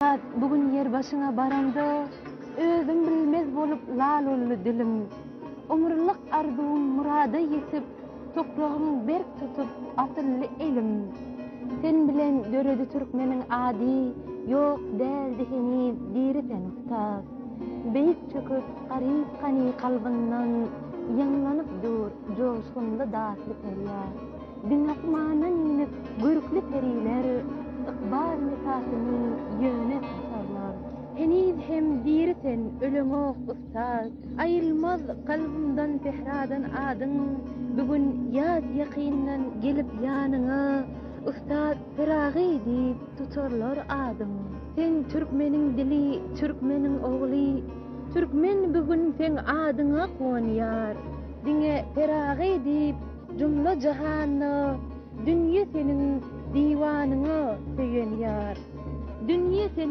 Ussat, bu gün ýer başyňa baramda, Özüm bilmez bolup lal oldy dilim. Ömürlik arzuwym murada ýetip, Topragyň berk tutup asylly elim. Sen bilen döredi türkmeniň ady, Ýok däldi heniz diri sen ussat. Beýik çöküp garyp gany kalbyndan, Ýaňlanyp dur joşgunly datly perýat. Diňe asmandan inip görkli periler Ykbal metasyny ýöne saçarlar. Heniz hem diri sen, öleňok ussat, Aýrylmaz kalbymdan sähradan adyň, Bu gün ýat-ýakyndan gelip ýanyňa, Ussat Pyragy diýip tutarlar adyň. Sen türkmeniň dili, türkmeniň ogly, Türkmen bu gün seň adyňa guwanýar. Diňe Pyragy diýip Jumla jahanda dünýe seniň diwanyňa söýenýär. Dünýe seniň.